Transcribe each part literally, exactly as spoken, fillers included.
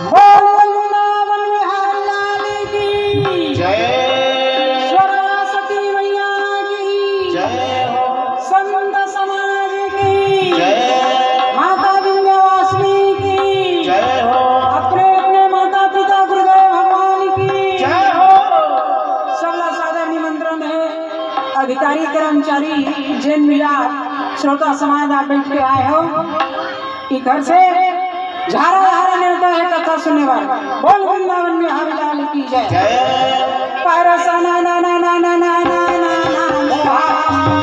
बोल वृंदावन बिहारी लाल की। जय। सरस्वती मैया की। जय हो। संत समाज की। जय। माता विंध्यवासिनी की। जय हो। अपने अपने माता पिता गुरुदेव भगवान की। जय हो। सबला सादर निमंत्रण है। अधिकारी, कर्मचारी, जेन भी आप श्रोता समाज आप बैठ के आए हो, कि घर से झारा झारा नेवता है कथा सुनने वाला। बोल वृंदावन बिहारी लाल की जय। जय। परसना ना ना ना ना ना ना ना ना ना।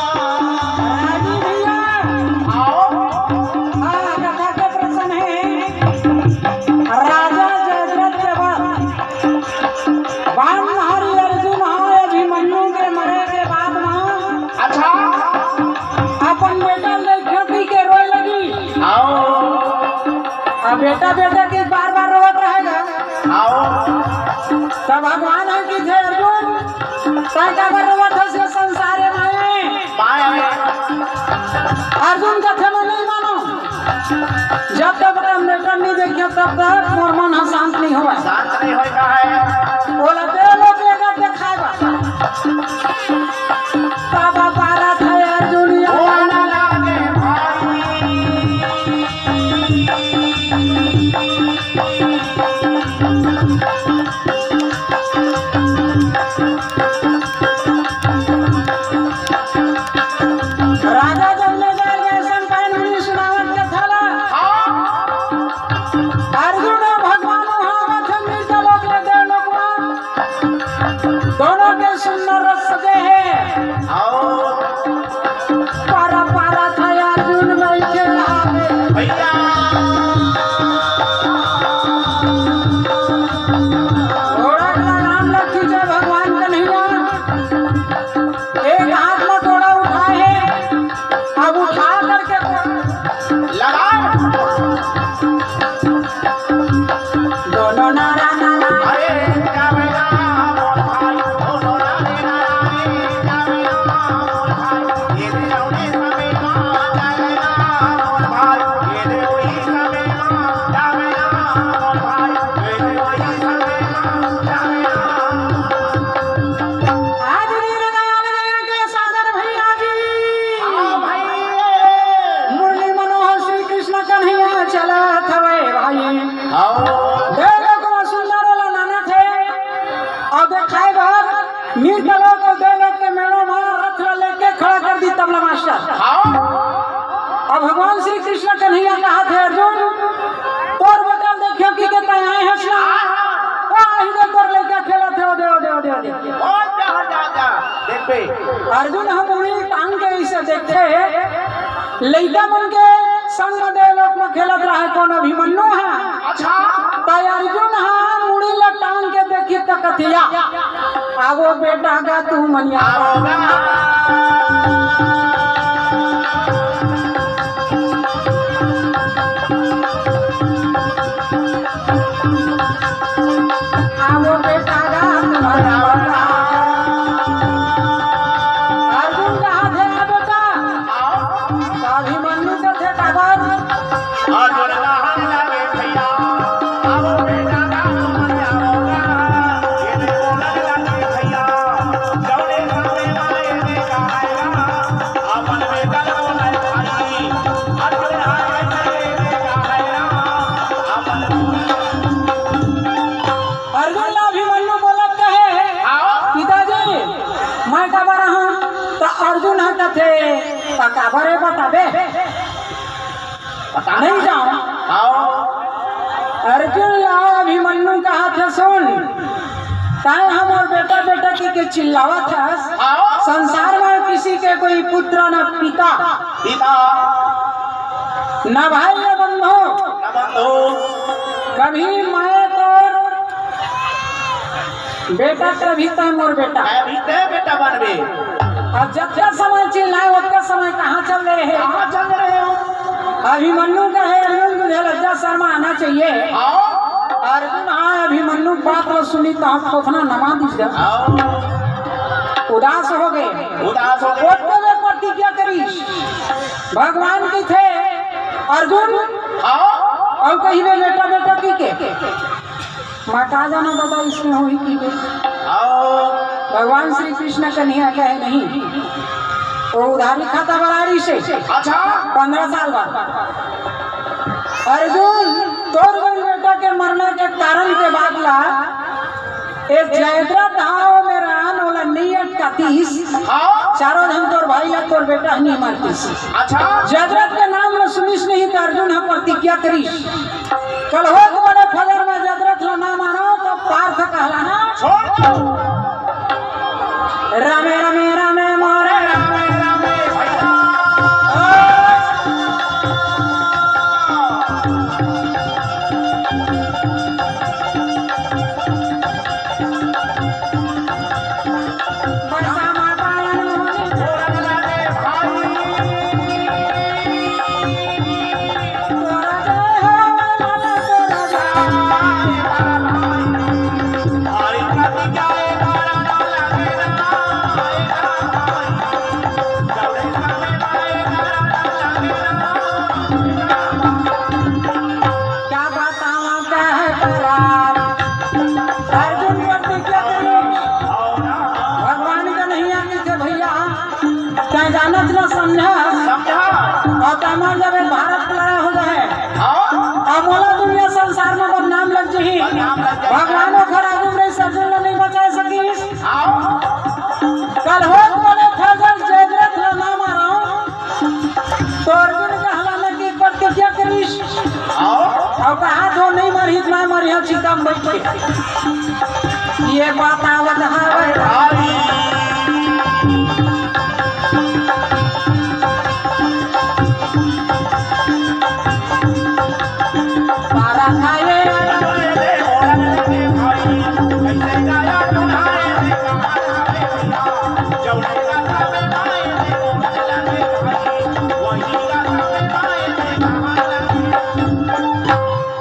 राजू भैया, आओ। हाँ, कथा के प्रसंग है। राजा जयद्रथ के बाद बाणधारी अर्जुन ह अभिमन्यु के मरे के बाद म अच्छा। अपन बेटा ल देख के रोए लगी। आओ। अब बेटा, बेटा के बार बार रोवत रहेगा। आओ। तब भगवान ह कथे, अर्जुन, तैं काबर रोवत हस ये संसार में? पाए। अर्जुन कथे, मैं नहीं मानों। जब तक अपन बेटा नहीं देखियो, तब तक मोर मन ह शांत नहीं होवय। शांत नहीं होय का है? बोला, दे लो, देगा, देखाएगा। बाबा पारा था यार दुनिया। ओ ना लागे भाई। राजा जब ले जाए गए सन, पहन हुनी सुनावत कथा ला। हाँ। अर्जुन अउ भगवान उहाँ मथे मिर्ग लोक ले देव लोक मा। दोनों के सुंदर रस सजे हे। आओ। मास्टर। हाँ। अब भगवान श्री कृष्ण कन्हैया कहत हे, अर्जुन, तोर बेटा ल देखियो कि के तैं आए हस ना? हाँ, हाँ। ओ, आही दे तोर लइका खेलत हे, ओ दे, ओ दे, ओ दे, ओ दे। ओ जा, जा, जा, देखबे। अर्जुन ह मुड़ी ल टांग के अइसे देखथे, लइका मन के संग म देवलोक म खेलत रहय कोन, अभिमन्यु ह। अच्छा। त अर्जुन ह मुड़ी ल टांग के देखिस त कथे, या, आवो बेटा गा तुमन या। आवो बेटा गा तुमन या। अर्जुन कहत हे, आ बेटा, अभिमन्यु कथे, काबर? अर्जुन कहत हे, भैया, आवो बेटा गा तुमन या। ये नहीं बोलत लगे भैया, जौने समय माए ने कहाएगा, अपन बेटा बोले भाई, अर्जुन हाय ने कहाएगा, अपन अर्जुन ला अभिमन्यु बोलत कहे, हाँ। पिताजी, मैं काबर आहूँ? त अर्जुन ह कथे, त काबर हे बताबे? बता। नहीं जाओ। हाँ। अर्जुन ला अभिमन्यु कहत हे, सुन, तैं हमर बेटा बेटा कहिके चिल्लावत हस। हाँ। संसार में किसी के कोई पुत्र न पिता। पिता। न भाई न बंधु। न बंधु। कभी मैं तोर बेटा, कभी तैं मोर बेटा। कभी तैं बेटा बनबे। अब जतका समय चिल्लाए, ओतका समय कहाँ चल रहे हे? कहाँ चल रहे हो? अभिमन्यु कहे, अर्जुन तुझे लज्जा शर्म आना चाहिए। हाँ। अर्जुन, हाँ, अभिमन्यु बात ल सुनिस त थोथना नमा दिस गा। हाँ। उदास हो गे। उदास हो गे। ओतके बेर प्रतिज्ञा करिस। भगवान कहिथे, अर्जुन, हाँ। अउ कहिबे बेटा, बेटा कहिके। मैं का जाना दादा, इसमें होही कि नहीं। हाँ। भगवान श्री कृष्ण कन्हैया कहे नहीं, वो उधारी खाता बरारी से। अच्छा। पन्द्रह साल बाद, अर्जुन, तोर बर बेटा के मरना के कारण के बात ला, ए जयद्रथ हा ओ मेर आन, ओला नइ अटकातिस। हाँ। चारों झन तोर भाई ला तोर बेटा ह नइ मारतिस। अच्छा। जयद्रथ के नाम ल सुनिस नहीं त अर्जुन ह प्रतिज्ञा करिस। कल होत बड़े फजर में जयद्रथ ला ना मारो त पार्थ कहलाना छोड़ दो। रामे रामे रामे मोरे रामे रामे भैया। क्या बताऊं कह करार। अर्जुन प्रतिज्ञा करी। भगवान कन्हैया कहिथे भैया, तैं जानत न समझा। समझा। अउ तैं मर जाबे, भारत के लड़ाई हो जाए। हाँ। अउ मोला दुनिया संसार में बदनाम लग जही। बदनाम लग जही। भगवान ओखर आगू में अर्जुन ला नइ बचा सकिस। हाँ। कल होत बड़े फजर जयद्रथ ला ना मारो। तो अर्जुन कहलाना कि प्रतिज्ञा करिस। हाँ। अउ कहा तो नइ मरही, मैं मरिहा चिता में बइठ के। ये बात आवत हवे।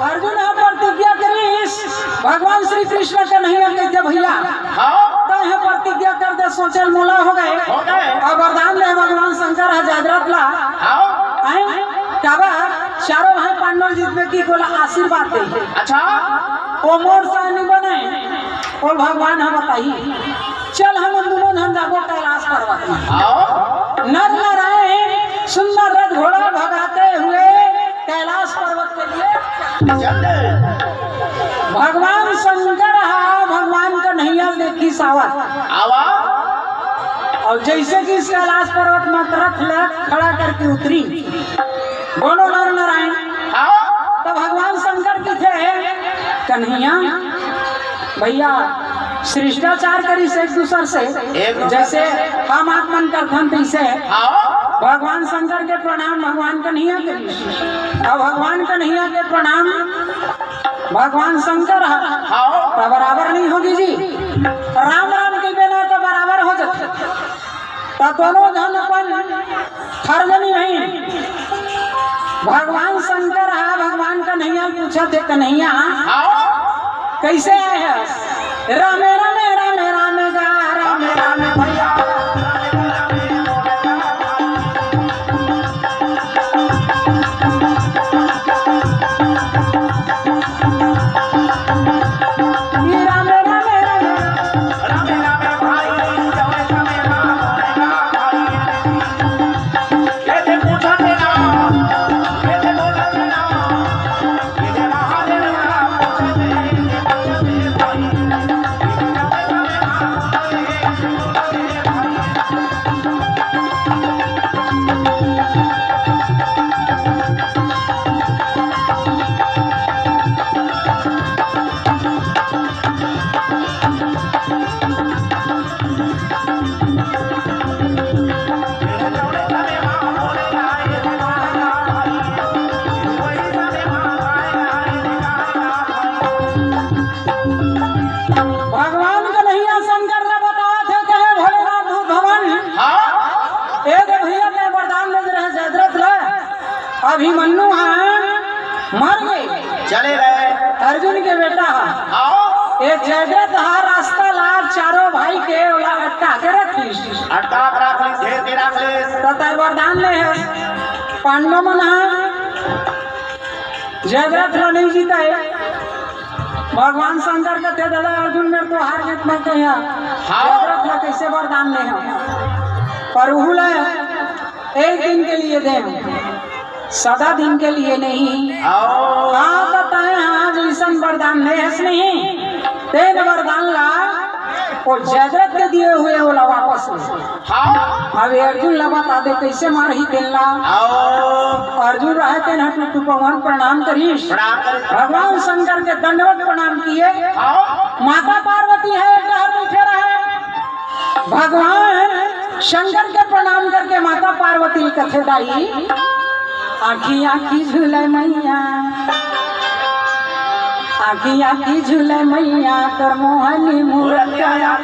अर्जुन ह प्रतिज्ञा करिस, भगवान श्री कृष्ण कन्हैया कहिथे भैया, हाँ। तैं ह प्रतिज्ञा कर दे, सोचल मोला हो गे। हो गे। अब वरदान दे भगवान शंकर ह जयद्रथ ला। हाँ। हैं? काबर? चारों भाई पांडव जीतबे कि ओला आशीर्वाद दे। अच्छा। ओ मोर से नइ बने, ओ भगवान ह बताही। चल, हम दुनों झन जाबो कैलाश पर्वत में। हाँ। नर नारायण सुंदर रथ घोड़ा भगाते हुए कैलाश पर्वत के लिए। चल दे। भगवान शंकर हा भगवान कन्हैया ल देखिस आवत। आवा। अउ जइसे कि इस कैलाश पर्वत म रथ ल खड़ा करके उतरिन दोनों नर नारायण, त भगवान शंकर कथे, "कन्हैया, भइया, शिष्टाचार करिस एक दूसर से, एक दूसर जइसे से। हम आप मन करथन तइसे।" भगवान शंकर के प्रणाम भगवान कन्हैया करिस। अब भगवान कन्हैया के प्रणाम भगवान शंकर ह, त बराबर नइ होही जी। राम राम कहिबे ना त बराबर हो जाथे। त दोनों झन अपन खरगनी भई। भगवान शंकर ह भगवान कन्हैया पूछथे, "कन्हैया, कइसे आए हस?" "रामे रामे रामे रामे गा, रामे रामे भइया।" भगवान कन्हैया शंकर ला बतावत हे, कहे, "भोलेनाथ धूत भवन, ए दे भइया, तैं वरदान दे रहे जयद्रथ ला, अभिमन्यु ह मर गे, चले गए। अर्जुन के बेटा ह, ए जयद्रथ ह रास्ता ला चारों भाई के ओला अटका के रखिस, अटका के रख लिस, घेर के रख लिस। त तैं वरदान ले हस, पांडव मन ह जयद्रथ ला नइ जीतय।" भगवान शंकर कथे, "दादा अर्जुन, मैं तो हार जीत में कहिया, जयद्रथ ला कइसे वरदान ले हंव? पर उहू ला एक दिन के लिए दे हंव, सदा दिन के लिए नहीं।" हाँ, त तैं ह जइसन वरदान ले हस नहीं, तेन वरदान ला ओ जयद्रथ के दिए हुए ओला वापस ले। अब अर्जुन ला बता दे कइसे मारही तेन ला। अर्जुन रहे तेन ह टुटू पवन प्रणाम करिस। प्रणाम करिस। भगवान शंकर के दंडवत प्रणाम किए। माता पार्वती ह एक डहर बइठे रहे। भगवान शंकर के प्रणाम करके माता पार्वती कथे, "दाई, आँखी आँखी झूले मैया, आँखी आँखी झूले मैया, तोर मोहनी मूरतिया।"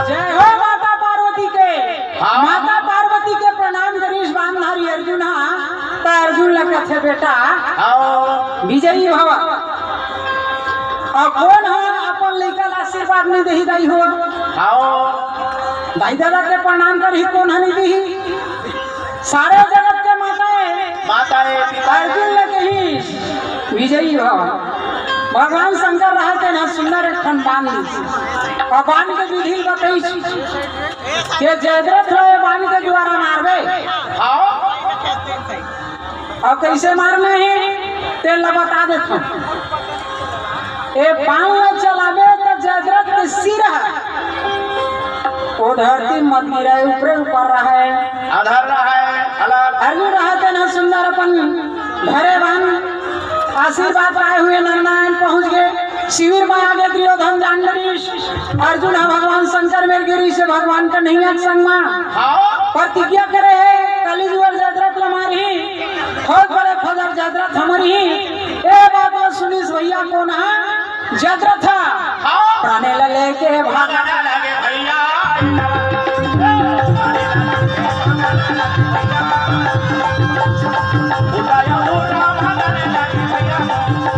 जय हो माता पार्वती के। माता पार्वती के प्रणाम करिस बाणधारी अर्जुन ह, त अर्जुन ल कथे, "बेटा, विजयी भव।" अउ कोन ह अपन लइका ल आशीर्वाद नइ देही दाई हो? दाई ददा के प्रणाम करही, कोन ह नइ देही? सारे जगत के माता हे। अर्जुन ल कहिस, "विजयी भव।" भगवान शंकर रहे तेन ह सुंदर एक ठन बाण दिस। अउ बाण के विधि ल बतइस के जयद्रथ ल ए बाण के द्वारा मारबे। अउ कइसे मारना हे, तेन ल बता देथंव। ए बाण ल चलाबे त जयद्रथ के सिर ह ओ धरती मत गिरे, ऊपरे ऊपर रहे। अधर रहे, अलग। अर्जुन रहे तेन ह सुंदर अपन घरे बन आशीर्वाद पाए हुए नारायण पहुंच गए। शिविर में आगे दुर्योधन जान डरिस। अर्जुन ह भगवान शंकर मेर गिरिस हे, भगवान कन्हैया के संग में हाँ। प्रतिज्ञा करे हे, कलयुग जदरथ ल मारही, बहुत बड़े फजर जदरथ हमर ही। ए बात ल सुनिस भैया कोन ह जदरथ ह। हाँ। प्राणे ल लेके भागा। भागने लगे भैया। उठाया उठा भागने लगे भैया।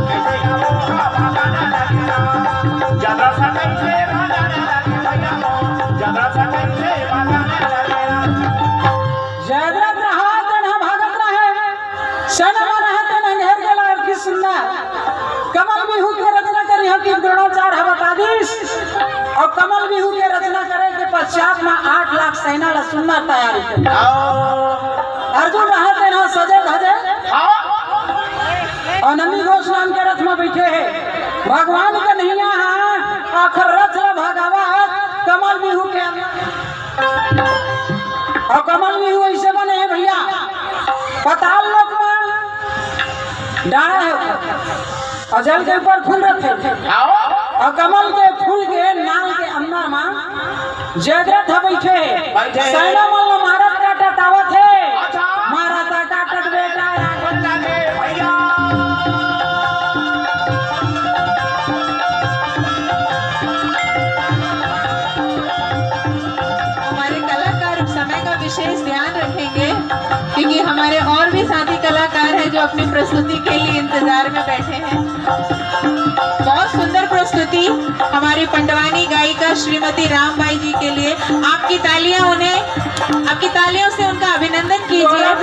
कैसे का उठा भागने लगे। जदरथ कैसे भागने लगे भैया। जदरथ कैसे भागने लगे। जदरथ रहा तेन ह भागत रहे। सेना में रहा तेन ह घेर गेला। अति सुंदर कमल बिहू के रचना करिस हे कि द्रोणाचार्य ह बता दिस। अउ कमल बिहू के रचना करे के पश्चात में आठ लाख सेना ला सुंदर तैयारी करे। आओ। अर्जुन रहा तेन ह सजे धजे। हाँ। अउ नंदी घोष नाम के रथ में बैठे हे। भगवान कन्हैया ह आखर रथ ला भगावत कमल बिहू के अंदर। अउ कमल बिहू ऐसे बने हे भैया, पताल लोक में डाढ़ा हे अउ जल के ऊपर फूल रथे। आओ। अउ कमल के फूल के नाल के अंदर में जदरथ ह बैठे हे। बैठे हे। सेना मन ल मारत काटत आवत हे। अच्छा। मारत काटत बेटा राखत लगे भैया। हमारे कलाकार समय का विशेष ध्यान रखेंगे, क्योंकि हमारे और भी साथी कलाकार हैं जो अपनी प्रस्तुति के लिए इंतजार में बैठे हैं। बहुत सुंदर प्रस्तुति हमारी पंडवानी गायिका श्रीमती रामबाई जी के लिए। आपकी तालियां उन्हें, आपकी तालियों से उनका अभिनंदन कीजिए।